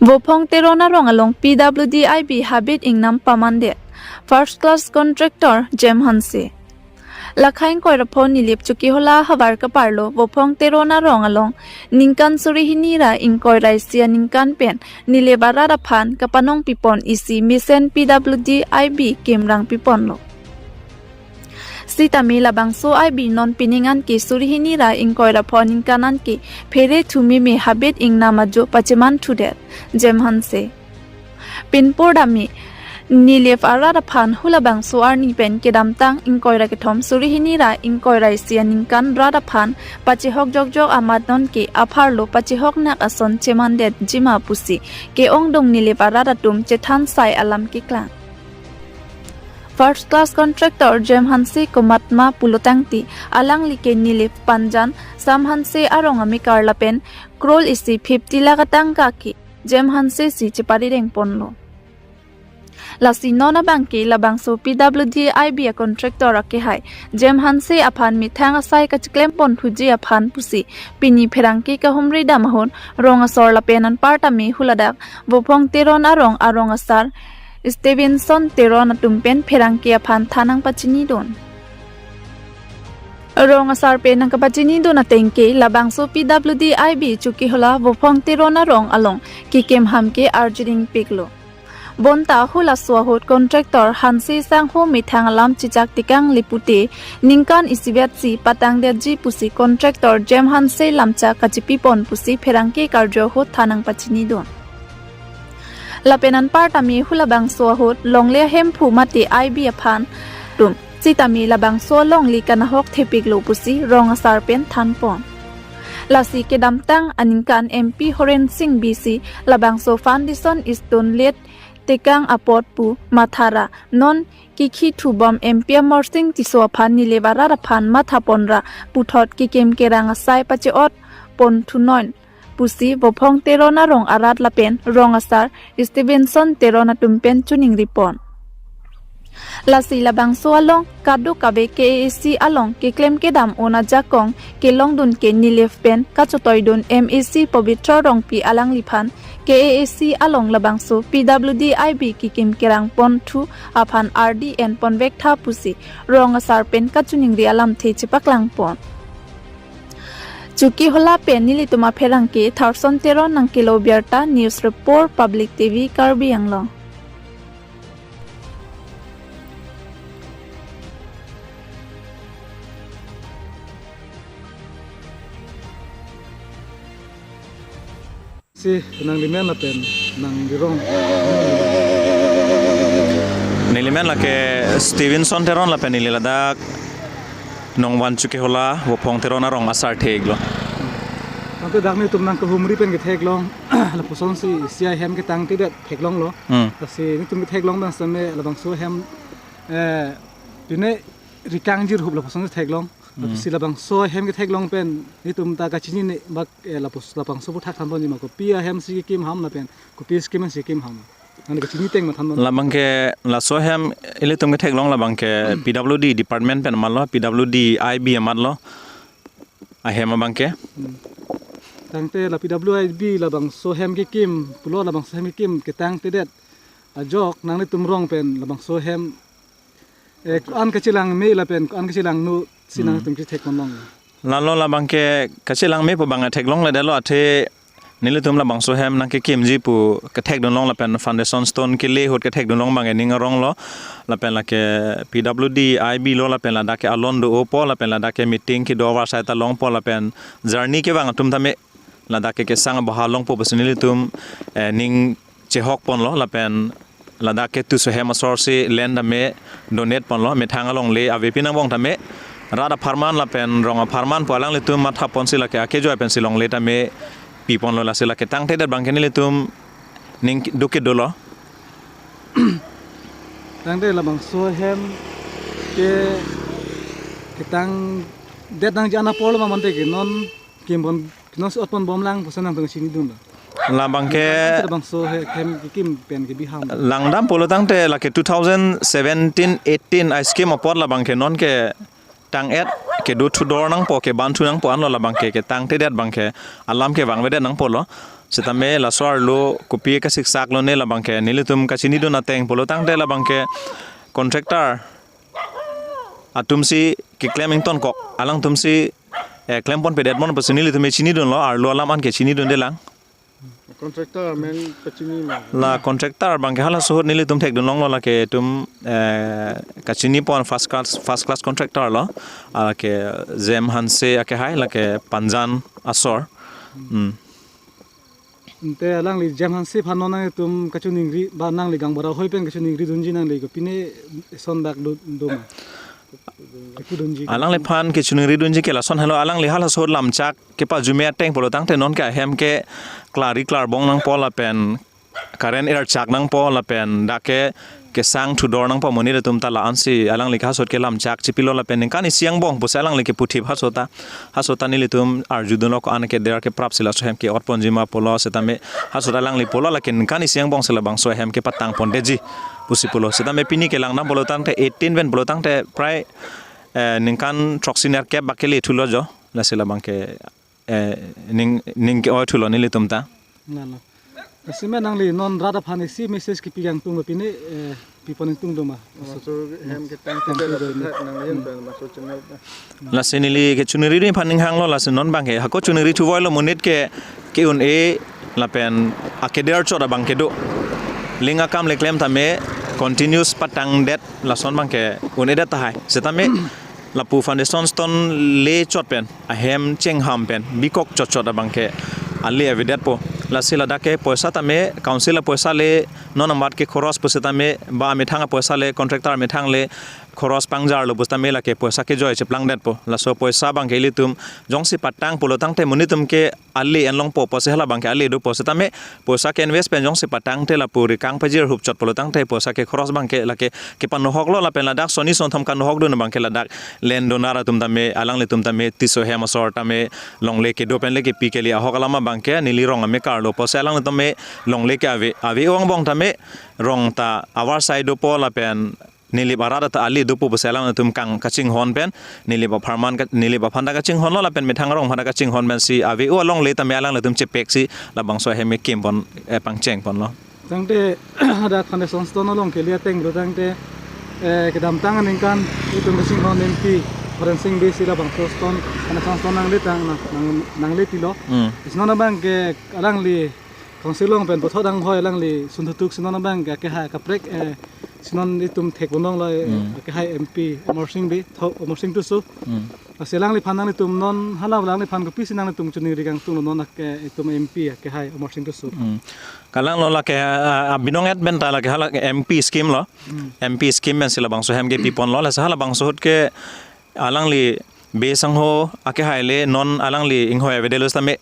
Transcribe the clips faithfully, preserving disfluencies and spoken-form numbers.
Vophong Teron arong along P W D I B habit ingnam pamandet first class contractor Jem Hanse. Lakha ingkoi ra pho Nilip Chokihola havar kaparlo Vophong Teron arong along ningkan suri hini ra ingkoi ra isi aningkan pen Nilip arat aphan kapanong pipon isi mesen P W D I B kimrang piponlo. Sitame labangso I B non pining an ke suri hini ra ingkoi ra pho aningkan an ke phere thu meme habit ingnam ajo pacheman thudet Jem Hanse. Pinpur dami Nilip arat aphan hu labangso arni pen kedamtang ingkoi ra kethom suri hini ra ingkoi ra isi aningkan rat aphan pachehok jokjok amat non ke apharlo pachehok nak ason chemandet jima pusi ke-ongdung Nilip arat atum chethan sai alam keklang. First class contractor Jem Hanse komatma pulotangte alangli ke Nilip Panjan Sam Hanse arong amekar lapen crore isi fifty lakh atangka ke Jem Hanse si cheparideng ponlo. Lasi non abang ke labangso P W D I B a contractor akehai Jem Hanse aphan methang asai kachiklem pon thuji aphan pusi pini pherangke kahumri dam ahut rong asor lapen anparta me huladak Vophong Teron arong arong asar Stevenson Teron atum pen pherangke aphan than nangpachinidun. Rong asar pen nangkapachinidun ateng ke labangso P W D I B Chokihola Vophong Teron arong along kekim ham ke arjuding piklo. Bonta hulaso ahut contractor Hanse sangho methang alam chichak tikang lipute ningkan isivet si patangdetji pusi contractor Jem Hanse lamchak kachipipon pusi pherangke karjo ahut than nangpachinidun. Lapen anparta me hu labangso ahut longle ahemphu mate I B aphan tum sitame labangso longle kanahok thepiklo pusi rong asar pen thanpon. Lasi kedamtang aningkan M P Horen Sing Bey si labangso foundation stone let tekang apot pu mathara non kikhi thubom M P Amarsing Tisso aphan Nilip arat aphan mathapon ra puthot kekim kerang asai pache-ot pon thunon pusi Vophong Teron arong arat lapen rong asar Stevenson Teron atum pen choningripon. Lasi labangso along kadokave K A A C along keklem kedam un ajakong kelongdun ke Nilip pen kachotoidun M A C Pabitra Rongpi alangliphan K A A C along labangso P W D I B kekim kerang pon thu aphan ardi enpon vektha pusi rong asar pen kachoningri alamthe chepaklangpon. Chokihola pen nelitum apherangke Tharson Teron nangkelo birta, news report Public T V Karbi Anglong. Si nanglimen lapen nanglirong. Nelimen lake Stevenson Teron lapen neli ladak Nongvan Chokihola Vophong Teron arong asar theklo. Tangte dak netum nangkahumri pen ketheklong, lapusonsi isi ahem ketangtedet theklonglo. Hmm. Lasi netum ketheklong abang seme labangso ahem, eh, pine rikang jirhup lapusonsi theklong. Hmm. Lasi labangso ahem ketheklong pen netum ta kachinine bak, eh, lapus labangso aphuthak thanponji ma, kopi ahem si kekim ham lapen kopi scheme si kekim ham. Nang kachini teng ma thanpon. Labang ke laso ahem ilitum ketheklong labang ke P W D department pen amatlo, P W D I B amatlo. Ahem abang ke. Hmm. Tangte la P W I B labangso ahem kekim pulo, labangso ahem kekim ketangtedet ajok nanglitum rong pen labangso ahem, eh, ko-an kachelang me lapen ko-an kachelang nu si Hmm. nangtum kethekponlong. Lalo labang ke kachelang me pu abang theklongledetlo, athe nelitum labangso ahem nangkekimji pu kethekdunlong lapen foundation stone kele ahut kethekdunlong abang ke ning aronglo, lapen lake P W D I B lo lapen ladak ke alon do-opo lapen ladak ke meeting kedo avarsai ta longpo lapen journey kevang atum tame ladak ke kesang aboha longpo pusi nelitum, eh, ning chehokponlo lapen ladak ke tuso ahem asor si land tame donate ponlo, methang alongle avepin angbong tame rat apharman lapen rong apharman pu alanglitum mathaponsi lake akejoi pensi longle tame piponlo, lasi lake tangtedet abang ke nelitum ning dukit dolo. Tangte labangso ahem ke ketangdet nangji an aporlo ma mante ke non kimpon, non si otponbomlang pusi nangtum chinidunlo. Labang ke Labangso ahem kekim pen kebi ham. Langdam pulo tangte lake two thousand seventeen eighteen a-scheme apor labang ke non ketang-et kedo thudor nangpo, keban thu nangpo anlo labangke, ketangtedet abangke alam kevangvedet nangpo lo. Setame laso arlo kopi kasiksak lone labangke nelitum kachinidun ateng pulo tangte labangke contractor atumsi keklem ingtonkok, alangtumsi, eh, klempon pedet mon pusi nelitum chinidunlo, arlo alam anke chinidundelang. Contractor amen pachini ma? La contractor abangke halaso ahut nelitum thekdunlonglo, lake itum, eh, kachinipon first class, first class contractor lo. Ah, lake Jem Hanse akehai, lake Panjan asor. Hmm. Ante alangli Jem Hanse aphan non nangtum kachiningri, ba nangli Gangbura ahoi pen kachiningridunji, nangli kopine eson dak do, do ma? Kepudunji. Alangliphan kachiningridunji ke lason helo, alangli halaso ahut lamchak kepajume ateng pulo tangte nonke ahem ke klarkli klarbong nangpo lapen current erchak nangpo lapen dak ke kesang thudor nangpo, monit atum ta la-ansi alangli halaso ahut ke lamchak chipilo lapen ningkan isi angbong pusi alangli keputhip halaso ahut ta. Halaso ahut ta nelitum arjudunlo ko-an keder keprapsi laso ahem ke-otponji ma pulo, setame halaso ahut alangli pulo lake ningkan isi angbongsi labangso ahem kepatangpondetji pusi pulo. Setame pini kelang dam pulo tangte eighteen pen pulo tangte prai, eh, ningkan throksi nerkep bak kele thulo jo. Lasi labangke, eh, ning, ning ke-oi thulo nelitum ta. Nalo. Lasi ma nangli non rat aphan isi message kepi kangtung lo pine, eh, pipon ingtung do ma? Maso hem ketang, ketang tidak do. Nangli pen maso channel ta. Lasi neli kachiningri aphan ninghanglo, lasi non abangke hako chiningri thuvoilo, monit ke ke-un-e lapen akeder chot abangke do. Ling akam le klem tame continuous patangdet lason abangke un-edet tahai. Setame lapu foundation stone le chot pen, ahem chengham pen bikok chotchot abangke ale avedetpo. Lasi ladak ke poisa tame council apoisa le non amat ke khoros pusitame, ba amethang apoisa le, contractor amethang le khoros pangjarlo pusitame lake poisa kejoi cheplangdetpo. Laso poisa abangke ilitum jongsi patang pulo tangte monit atum ke ale enlongpo pusi hala abangke ale dopo, setame poisa ke-invest pen jongsi patangte lapu rikang pajir hupchot pulo tangte poisa ke khoros abangke lake kepanohoklo lapen ladak soni sonthom kanohokdun abangke ladak land owner atum tame, alanglitum tame Tisso hem asor tame longle kedo pen le kepi kele ahok alam abangke neli rong amekarlo pusi alanglitum tame longle ke ave, ave-o angbong tame rong ta avarsai dopo lapen Nilip arat ta ale dopo pusi alangtum kang kachinghon pen, Nilip apharman ka, Nilip aphan ta kachinghonlo lapen methang arong aphan ta kachinghon pensi ave-o alongle tame alangtum chepeksi labangso ahem kekim pon, eh, pangcheng ponlo. Tangte dak foundation stone along kele ateng do tangte, eh, kedamtang aningkan itum kachinghon M P Horen Sing Bey si labangso stone, foundation stone nangle tang, nang, nang, nangle pilo. Hmm. Isnon abang ke alangli Council along pen puthot anghoi alangli sun thutuk sinon abang ke, kehai kaprek, eh, sinon itum thek ponlonglo, eh, Hmm. kehai M P Amarsing Bey, tho, Amarsing Tisso. Hmm. Lasi alangliphan nanglitum non hala alangliphan kopisi nanglitum chiningri kangtunglo non ke itum M P kehai Amarsing Tisso. Hmm. Kalanglo lake, ah, ah, binong et pen ta lake hala M P scheme lo. Hmm. M P scheme pensi labangso ahem kepi ponlo, lasi halabangso ahut ke alangli Bey sangho akehai le non alangli inghoi avedet lo sitame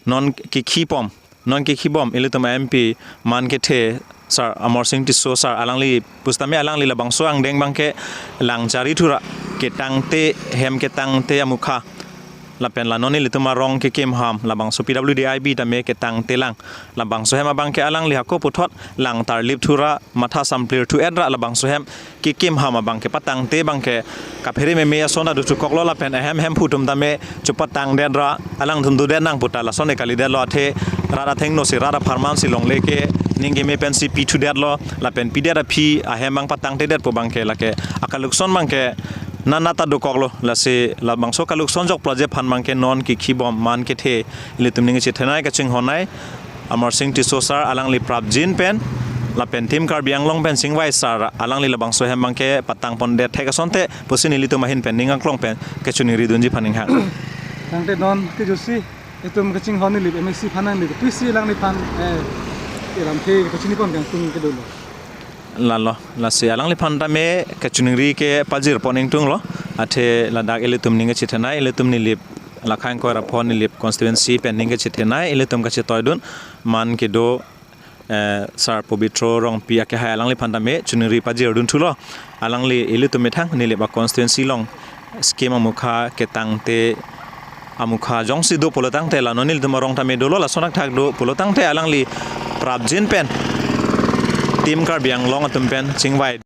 non kekhi pom, non kekhi bom ilitum M P man kethe sir Amarsing Tisso sir alangli pusitame alangli labangso angdeng abang ke lang chari thura ketangte hem ketangte amukha lapen la non ilitum arong kekim ham labangso P W D I B tame ketangte lang labangso ahem abang ke alangli hako puthot lang tarlip thura matha samplir thu-et ra labangso ahem kekim ham abang ke patangte abang ke kaphere meme ason adu chukoklo lapen ahem hemphu atum tame chupatang det ra alangtum dudet nang puta lason ekalidetlo athe rat athengno si rat apharman si longle ke ning keme pensi pi thudetlo lapen pidet aphi ahem abang patangtedetpo abang ke lake akalukson abang ke nana ta dokoklo lasi labangso kalukson jok project aphan abang ke non kekhi bom man kethe ilitum ning chethenei kachinghonnei Amarsing Tisso sir alangli prapjin pen lapen Team Karbi Anglong pen chingvai sir alangli labangso ahem abang ke patang pondet thek asonte pusi nelitum ahin pen ning aklong pen kachiningri dunji aphan ninghang. Tangte non kejutsi itum kachinghon Nilip M A C aphan nangli kopisi alangliphan, eh, iramthe kachini pon kangtung kedo lo. Lalo, lasi alangliphan tame kachiningri kepajir pon ingtunglo. Athe ladak ilitum ning kachethenei, ilitum Nilip lakhang koira pon Nilip constituency pen ning kachethenei, ilitum kachetoidun man kedo, eh, sir Pobitro Rongpi akehai alangliphan tame chiningri pajirdun thulo. Alangli ilitum methang Nilip a constituency along scheme amukha ketangte amukha jongsi do pulo tangte la non ilitum arong tame dolo lason thakthak do pulo tangte alangli prapjin pen Team Karbi Anglong atum pen chingvai